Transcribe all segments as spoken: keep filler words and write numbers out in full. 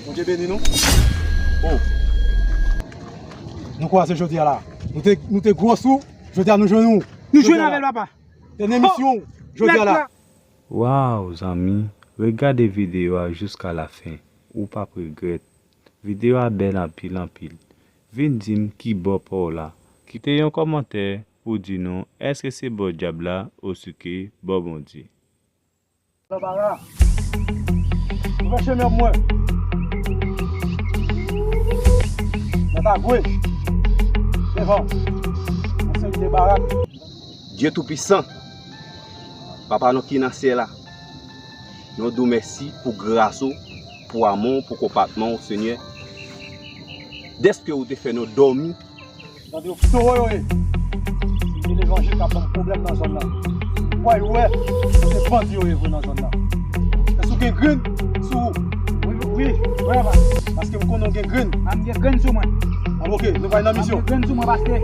Bondye beni nou. Oh. Nou kwaze jodi a la. Nou te, nou te gwo sou, jodi a nou jwenn ou. Nou jwenn avè l, papa. Se yon emisyon jodi a la. Waw, zanmi, regade videyo a jiska la fen. Ou p ap regrèt. Videyo a bèl anpil, anpil. Vin di m ki bò pa w la. Kite yon kòmantè pou di nou èske se bò dyab la osike bò Bondye. Lanbara. Ouvè chemen pou mwen. Nan ta gwe. Devan. Nan seri de barak. Dye Toupisan, Papa nou ki nan syèl la, nou di w mèsi pou gras ou, pou amou w, pou konpatman w, Senyè. Dèske ou te fè nou dòmi. Bandi yo, pito yo ye. Se levanjil k ap ban m pwoblèm nan zòn nan. Ou pa wè, se bandi yo ye vre nan zòn nan. Èske w gen grenn sou ou? Wi, wi, wi, papa. Paske m konnen w gen grenn. A, m gen grenn sou mwen. A, oke, nou pral nan misyon. M gen grenn sou mwen, paske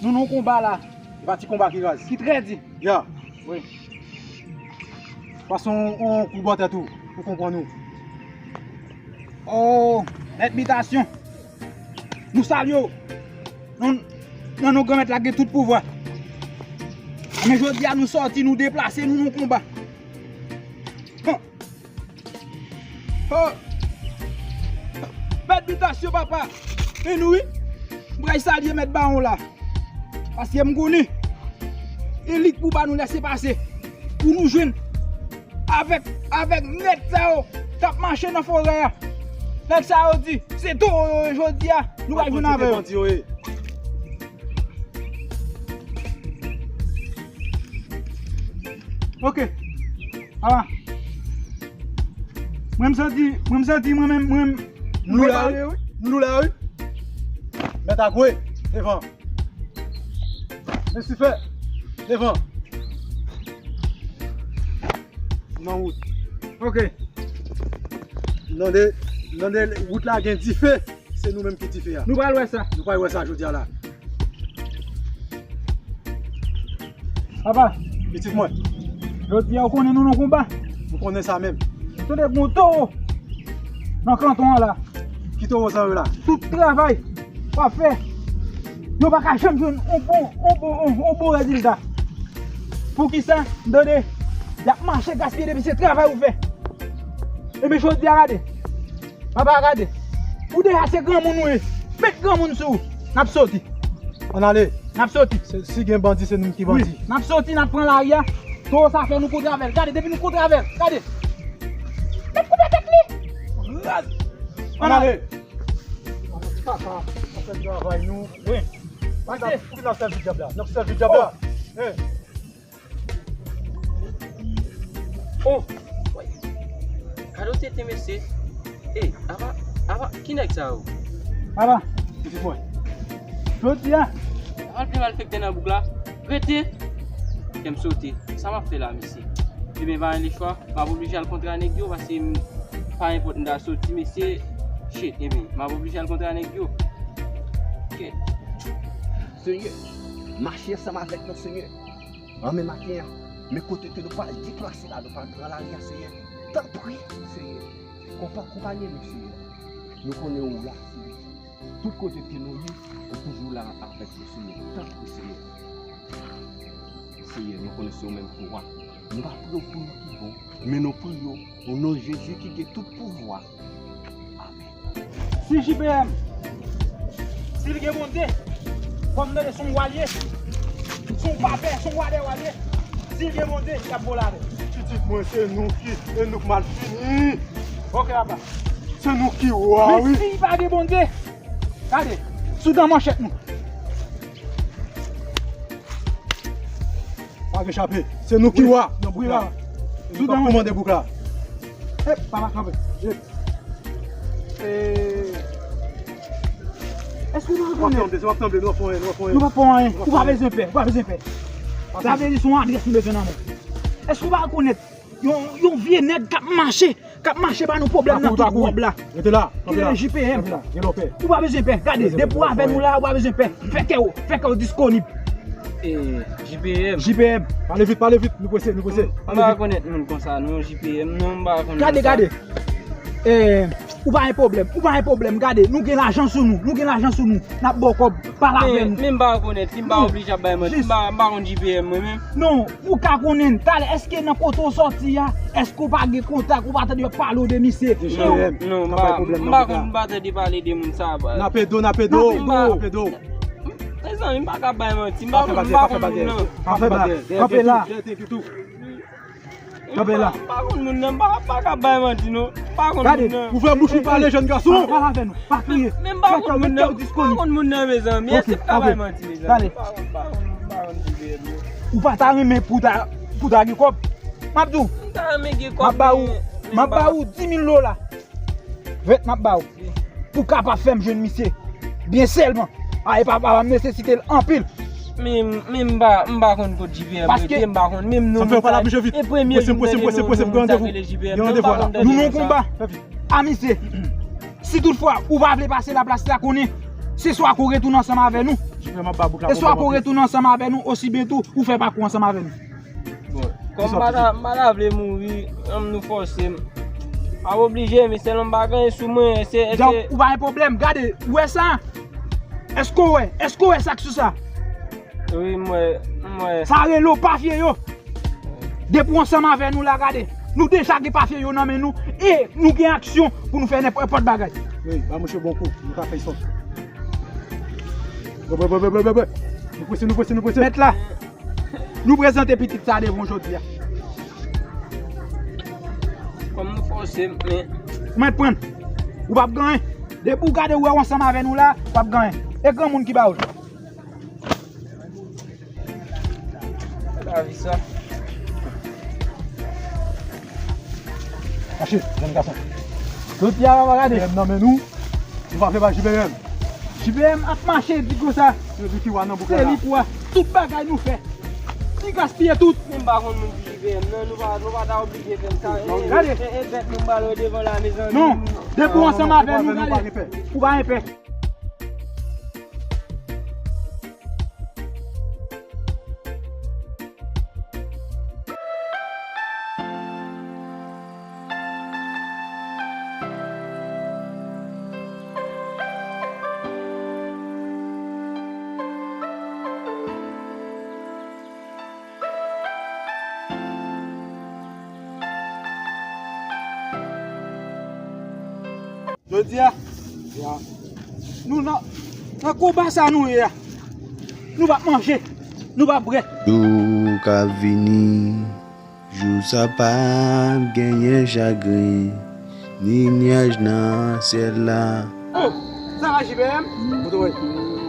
nou nan yon konba la. E pa ti konba ki raz. Ki trè di. Ya. Wi. Pase yon, yon kou bò tèt ou, pou konprann ou. Oh, mèt bitasyon. Nou salye w. Non, non, non, Granmèt la gen tout pouvwa. Men jodi a nou sòti, nou deplase, nou nan konba. Hon. Oh. Mèt bitasyon, papa. E nou, wi. M pral salye mèt bawon la. Paske m konnen. E li k pou ba nou lèsepase. Pou nou jwenn avèk, avèk nèg sa yo k ap mache nan forè a. Nèg sa yo di, se towo yo ye jodi a. Nou pral jwenn avè yo. Ok. Ala. Mwen m santi, mwen m santi mwen menm, mwen m prepare, wi. M nou la, wi. Mèt Agwe, devan. Mesifè, devan. Nan wout. Ok. Nan de, nan de wout la gen dife. Se nou menm ki dife a. Nou pral wè sa. Nou pral wè sa jodi a la. Papa. Pitit mwen. Jodi a, ou konnen nou nan konba. Nou konnen sa menm. Nou tande gon towo nan kanton an la. Ki towo sa yo la? Tout travay w ap fè, yo pa ka janm jwenn yon bon, yon bon, yon, yon bon rezilta. Poukisa? M tande y ap mache gaspiye depi se travay ou fè. Ebyen, jodi a, gade. Papa, gade. Ou deja se granmoun ou ye. Met granmoun sou ou. N ap soti. Ann ale. N ap soti. Se, si gen bandi, se nou ki bandi. Wi. N ap soti, n ap pran lari a. Towo sa fè nou kontre avè l. Gade, depi nou kontre avè l. Gade. N ap koupe tèt li. Raz. Ann ale. Ann ale. Kaka, n ap fè travay nou. Wi. Poukisa, poukisa n ap sèvi dyab la? N ap sèvi dyab la. Oh. Hey. Oh! Gade yon tete mesye. Ey, apa, apa, ki nèg sa yo? Apa, pitit mwen. Jodi a. Apa l pi malfekte nan bouk la. Rete! Kè m sote. Sa m ap fè la, mesye? Ebyen, pa gen lechwa. M ap oblije al kontre a nèg yo, paske m, pa enpòt m ta soti, mesye. Shit, ebyen, m ap oblije al kontre a nèg yo. Kèt. Senyè, mache ansanm avèk nou, Senyè. An men maten an, men kote ke nou pral deplase la, nou pral pran lari a, Senyè. Tanpri, Senyè, konpa-, konpaye nou, Senyè. Nou konnen ou la, Senyè. Tout kote ke nou ye, ou toujou la avèk nou, Senyè. Tanpri, Senyè. Senyè, nou konnen se ou menm ki wa. Nou pa priye w pou nou ki bon, men nou priye w o non Jezi ki gen tout pouvwa. Amèn. Si J P M, si l gen Bondye, kòm tande se yon wa l ye, se yon papè, se yon wa dè wa l ye, si l gen Bondye, y ap bon lavè. Pitit mwen, se nou ki, e nou k mal fini. Ok, papa. Se nou ki wa, wi. Men si pa gen Bondye, gade, sou dan manchèt nou. Pa gen chape. Se nou ki wa. Wi, papa. Nou p ap kòmande bouk la. E, papa, kanpe. E, èske nou rekonèt? W ap tanbe, w ap tanbe, nou p ap fè anyen, nou p ap fè anyen. Nou p ap fè anyen. Ou pa bezwen pè, ou pa bezwen pè. Sa vle di se yon adrès nou bezwen nan men. Èske ou pa rekonèt yon, yon vye nèg k ap mache, k ap mache ba nou pwoblèm nan tout wòb la. Rete la, kanpe la. Ki rele J P M. Kanpe la, gen lòpè. Ou pa bezwen pè. Gade, depi w avè nou la, ou pa bezwen pè. Fè kè w, fè kè w disponib. E, J P M. J P M. Pale vit, pale vit, nou prese, nou prese. M pa rekonèt moun konsa, non, J P M, non, m pa rekonèt moun sa. Gade, gade. E, Ou pa gen pwoblèm, ou pa gen pwoblèm. Gade, nou gen lajan sou nou, nou gen lajan sou nou. N ap ba w kòb, pale avè nou. Men, men m pa rekonèt li, m pa oblije ap bay manti, m pa, m pa konn J P M mwen menm. Non, ou ka konnen l. Talè, èske nan kote w sòti a, èske w pa gen kontak, ou pa tande yo ap pale w de misye? Non, non, m pa, m pa konn, m pa tande pale de moun sa. N ap ede w, n ap ede w, n ap ede w. Mezanmi, m pa ka bay manti, m pa konn, m pa konn moun nan. Pa fè bagay, pa fè bagay. Kanpe la. Kanpe la. M pa, m pa konn moun nan, m pa, m pa ka bay manti non. M pa konn moun nan. Gade, ouvè bouch ou pale, jèn gason. Pale avè nou, pa kriye. Men m pa konn moun nan, m pa konn moun nan, mezanmi. Èske m ka bay manti, mezanmi? M pa konn, m pa konn, m pa konn J P M non. Ou pa ta renmen pou ta, pou ta gen kòb? M ap di w. M ta renmen gen kòb, m ap ba ou, men, men m ap ba ou dis mil dola. Vèt m ap ba w. Pou kapab fè m jwenn misye. Byen sèlman. A, e pa, pa, pa m nesesite l anpil. Men, men m pa, m pa konn kot J P M rete, m pa konn menm non. Sa fè w pale ap vije vit. E premye jou m tande non, non, sa k rele J P M, non, m pa konn tande non sa. Nou nan konba a misye. Si toutfwa ou pa vle pase la, plas la konnen, se swa ke w retounen ansanm avè nou. E swa ke w retounen ansanm avè nou, osibyen tou, ou fè pakou ansanm avè nou. Bon, kòm m pa ta, m pa ta vle mouri, ann nou fòse m. M ap oblije, men sèlman m pa gen anyen sou mwen, se, se... Djab, ou pa gen pwoblèm, gade, ou wè sa? Èske w wè? Èske w wè sa k sou sa? Wi, m wè, m wè. Sa rele w papye yo. Depi w ansanm avè nou la, gade, nou deja gen papye yo nan men nou, e nou gen aksyon pou nou fè nenpòt bagay. Wi, ba mouche bon kou, nou ka fè son. Bwè, bwè, bwè, bwè, bwè, bwè. Nou prese, nou prese, nou prese. Mèt la. Nou prezante pitit sa devan w jodi a. Kòm nou fòse, men... Ou mèt pran l. Ou p ap gen anyen. Depi w gade w wè w ansanm avè nou la, w p ap gen anyen. E granmoun ki ba w l. Lavi sa. Mache, jèn gason. Jodi a, papa, gade. J P M nan men nou. Nou pa vle bay J P M. J P M ap mache di konsa. Se li ki wa nan bouk la. Se li ki wa. Tout bagay nou fè. Li gaspiye tout. Men m pa konn moun ki J P M nan, nou pa, nou pa ta oblije fè m sa. E, gade. E, e, e vèt nou ba l devan la, mezanmi. Non, depi w ansanm avè nou, gade. Ou pa gen pè. Jodi a, nou nan, nan konba sa nou ye a. Nou p ap manje, nou p ap bwè. Jou k ap vini, jou sa p ap genyen chagren, ni nyaj nan syèl la. Oh, sa va J P M? Kote w ye?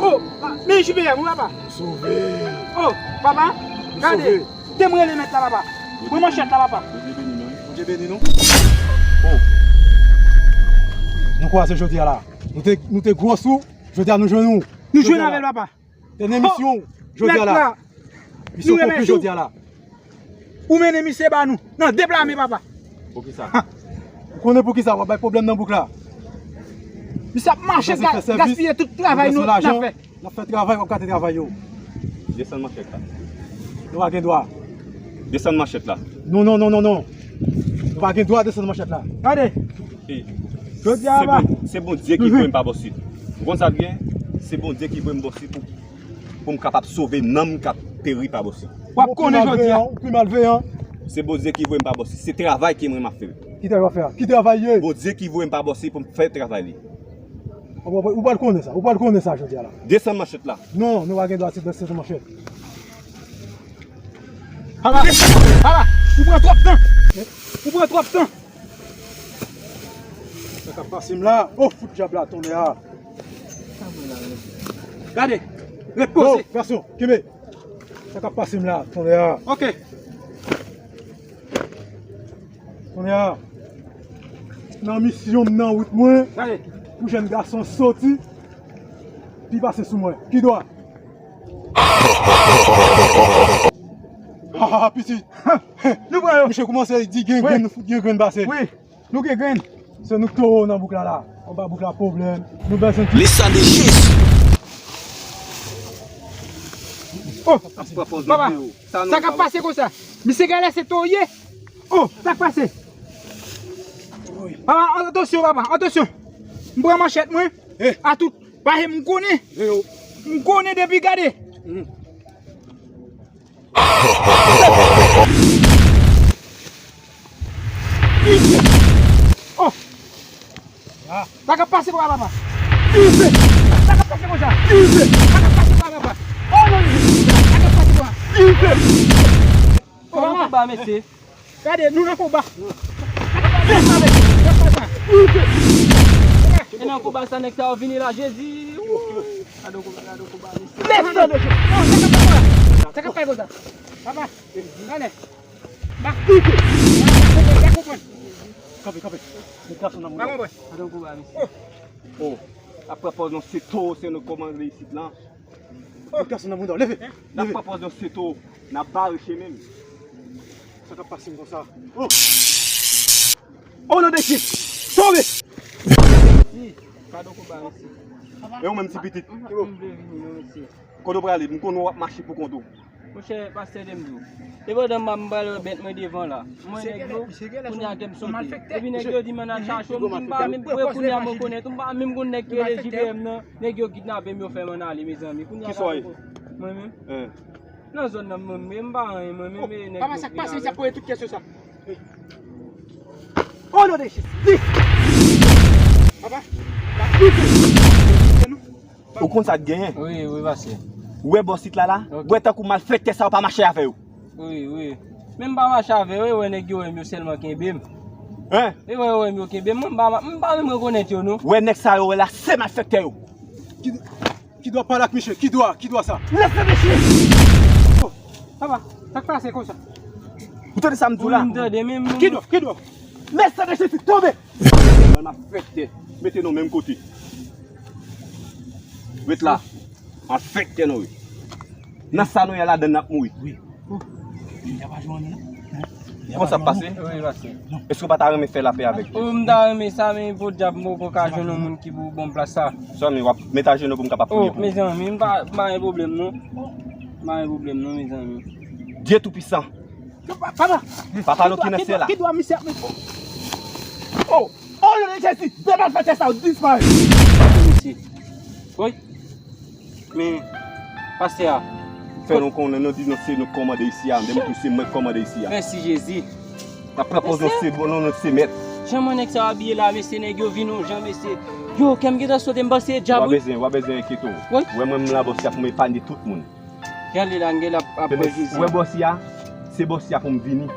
Oh, pa, men J P M, wi papa. Sove. Oh, papa, gade. Sove. Te m rele mèt la, papa. Pran manchèt la, papa. Bondye beni nou, wi. Bondye beni nou. Oh. Nou kwaze jodi a la. Nou te, nou te gwòs ou, jodi a nou jwenn ou. Nou jwenn avè l, papa. Te nan misyon jodi a la. Misyon konpli jodi a la. Ou mennen misye ba nou nan de pla men, papa. Poukisa? Ou konnen poukisa w ap bay pwoblèm nan bouk la? Misye ap mache gaspiye tout travay nou n ap fè. N ap fè travay, w ap gate travay yo. Desann manchèt la. Nou pa gen dwa. Desann manchèt la. Non, non, non, non, non. Nou pa gen dwa desann manchèt la. Gade. Jodi a, se Bondye ki voye m pa bòsi. Ou konn sa byen? Se Bondye ki voye m bòsi pou, pou m kapab sove nanm k ap peri pa bòsi. W ap konnen jodi a. Ou pi malveyan. Se Bondye ki voye m pa bòsi. Se travay ke mwen m ap fè. Ki travay w ap fè a? Ki travay ye? Bondye ki voye m pa bòsi pou m fè travay li. Ou pral konnen sa. Ou pral konnen sa jodi a la. Desann manchèt la. Non, nou pa gen dwa desann manchèt. Papa, papa, ou pran twòp tan. Ou pran twòp tan. Sa k ap pase m la? Oh, fout djab la, tonnè a. Gade, ret poze. Gason, kenbe. Sa k ap pase m la, tonnè a. Ok. Kounye a, nan misyon m, nan wout mwen, pou jèn gason soti, pi pase sou mwen. Ki dwa? Ha, ha, ha, pitit. Nou pran yo. Misye koumanse di gen grenn, nou fout gen grenn pase. Wi, nou gen grenn. Se nou k towo nan bouk la la. Anba bouk la pwoblèm. Nou bezwen... Lisa de jis. Oh, papa, sa k ap pase konsa? Misye genlè se towo ye. Oh, sa k pase? Papa, atansyon, papa, atansyon. M pran manchèt mwen. A tout. Paske m konnen. M konnen depi gade. Oh! Sa k ap pase, papa, papa? Sa k ap pase konsa? Sa k ap pase, papa, papa? Oh, non, non, non. Sa k ap pase, papa? Oh, mama. Ba, mesye. Gade, nou nan konba. E nan konba sa nèg sa yo vini la, Jezi. Gade konba, gade konba, mesye. Mesye, non, sa k ap fè konsa? Papa, gade. Ba. Kanpe, kanpe. Met gason nan mouda. Gade konba, mesye. Oh, apre pòz nan se to, se nou kòmande isit lan. Met gason nan mouda, leve. N ap pran pòz nan se to, n ap bare chemen m. Sa k ap pase m konsa? Oh! O non de Kris! Sove! Si, padon konba, mesye. E ou menm ti pitit? M vle vini, non, mesye. Kote w prale? M konnen w ap mache pou kont ou. Monchè, pastè, de m di w. E pandan m ap, m pral wè bèt mwen devan la. M wè nèg yo, kounye a kè m sote. Epi nèg yo di m ann al chache w, m di m pa menm, kounye a mwen konèt ou, m pa menm konn nèg ki rele J B M nan. Nèg yo kidnape m, yo fè m ann ale, mezanmi. Kounye a. Kisa w ye? Mwen menm? Nan zòn nan, mwen menm, m pa anyen, mwen menm, e nèg yo kidnape m. Papa, sa k pase, misye ap poze tout kesyon sa. O non de Jezi! Papa, papa. Ou konn sa k genyen? Wi, wi, pastè. Ou wè bòs it la la? Ok. Ou wè tankou malfektè sa yo pa mache avè yo. Wi, wi. Men m pa mache avè yo, e wè nèg yo wè m yo sèlman kenbe m. Hein? E wè yo wè m yo kenbe m, mwen m pa, m pa menm rekonèt yo non. Ou wè nèg sa yo wè la, se malfektè yo. Ki, ki dwa pale ak misye? Ki dwa? Ki dwa sa? Lèse mesye! Oh, papa, sa k pase konsa? Ou tande sa m di w la? Wi, m tande, men m... Ki dwa? Ki dwa? Lèse mesye fi tonbe! Malfektè, mete nou menm kote. Ret la. Malfektè nou ye. Nan sa nou ye ladann n ap mouri. Wi. Kòman sa ap pase? Wi, pastè. Èske w pa ta renmen fè lapè avèk Jezi? O, m ta renmen sa, men podyab m poko ka jwenn yon moun ki pou ban m plas sa. Zanmi, w ap met ajenou pou m kapab priye pou ou. O, mezanmi, m pa, m pa gen pwoblèm non. M pa gen pwoblèm non, mezanmi. Dye Toupisan. Papa. Papa nou ki nan syèl la. Ki dwa misye ap met? Oh, o non de Jezi, de malfektè sa yo disparèt. Mesye. Wi. Men, pastè a. Fè nou konnen, nou di nou se nou kòmande isi a, menm tou se mwen k kòmande isi a. Mèsi Jezi. N ap pran pòz nou se bon, nou, nou se mèt. Jan mwen nèg sa yo abiye la, mesye, nèg yo vin yon jan, mesye. Yo, kè m gentan sote, m panse e dyab wi. W a bezwen, w a bezwen enkyete w. Wi. Ou wè mwen menm la bòs la pou m epanye tout moun. Gade la, m gen la ap pran Jezi. Ou wè bòs ya, se bòs ya pou m vini.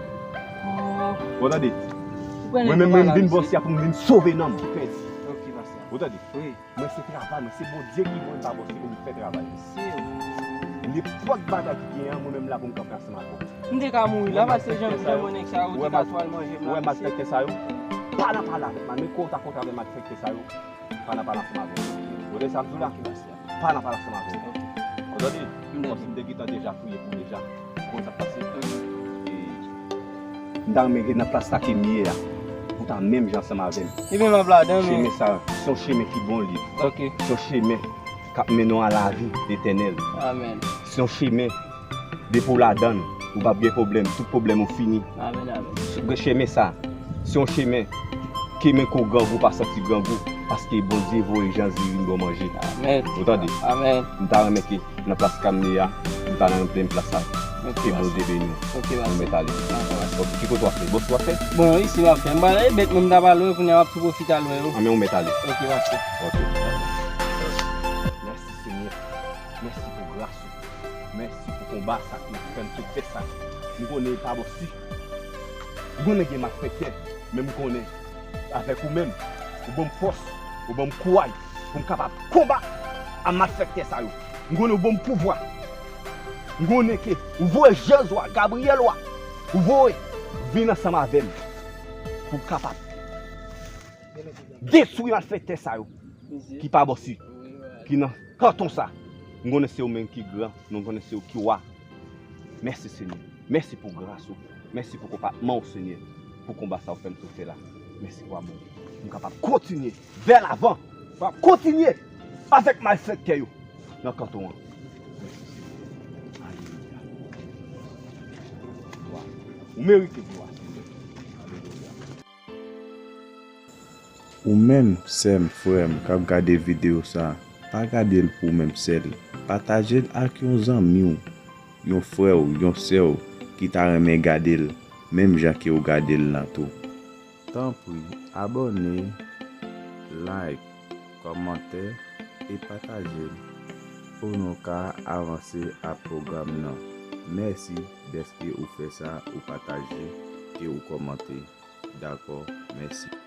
Ou tande? Mwen menm, mwen vin bòs ya pou m vin sove nanm ki pèdi. Ok, pastè. Ou tande? Wi. Mwen se travay mwen, se Bondye ki voye m pa bòs pou m fè travay mwen. Nenpòt bagay ki genyen an, mwen menm la pou m kanpe ansanm avè w. M te ka mouri la, paske jan, jan mwen nèg sa yo, ou te ka tou al manje m la, mesye. Ou wè malfektè sa yo? Pa nan pale avèk mwen, men kò w ta kontre avè malfektè sa yo. Pa nan pale ansanm avè m. Ou tande sa m di w la? Pa nan pale ansanm avè m. Ou tande? Kòmsi m te gentan deja priye pou deja. Bon, sa k pase? E, m ta renmen gen nan plas la ke m ye a, pou ta menm jan ansanm avè m. Ebyen, m ap ladan, men chemen sa, se yon chemen ki bon li. Ok. Se yon chemen k ap mennen w a lavi etènèl. Amèn. Se yon chemen, depi w ladan l, ou p ap gen pwoblèm, tout pwoblèm ou fini. Amèn, amèn. Chemen sa, se yon chemen ke men ko grangou pa santi grangou, paske Bondye voye Jan Ziri vin ba w manje. Amèn. Ou tande? Amèn. M ta renmen ke nan plas Kamne a, m ta nan plen plas la. Ok, pastè. Ke Bondye beni w. Ok, pastè. Ou mèt ale. Dakò, pastè. Ok, ki kote w ap fè? Bòs w ap fè? Bon, isi m ap fè. M pral, e bèt mwen m ta pral wè yo, kounye a m ap tou pwofite al wè yo. Anben, ou mèt ale. Ok, pastè. Ok. Mèsi, Senyè. Mèsi pou gras ou. Mèsi pou konba sa ki fè m sot fè sa. M konnen e pa bòs li. M konnen gen malfektè, men m konnen avèk ou menm, ou ban m fòs, ou ban m kouraj pou m kapab konba a malfektè sa yo. M konnen ou ban m pouvwa. M konnen ke ou voye zanj ou a, Gabriyèl ou a, ou voye vin ansanm avè m pou m kapab detwi malfektè sa yo ki pa bòs li, ki nan kanton sa. M konnen se ou menm ki gran, m konnen se ou ki wa. Mèsi, Senyè. Mèsi pou gras ou. Mèsi pou konpatman ou, Senyè, pou konba sa ou fè m sot fè la. Mèsi pou amou ou. Pou m kapab kontinye vè lavan. Pou m kontinye avèk malfektè yo nan kanton an. Mèsi, Senyè. Alelouya. Glwa. Ou merite glwa, Senyè. Alelouya. Ou menm, sè m, frè m, k ap gade videyo sa, pa gade l pou ou menm sèl. Pataje l ak yon zanmi w, yon frè w, yon sè w ki ta renmen gade l, menm jan ke w gade l lan tou. Tanpri, abòne, like, kòmante e pataje l pou nou ka avanse ak pwogram nan. Mèsi dèske ou fè sa, ou pataje e ou kòmante. Dakò, mèsi.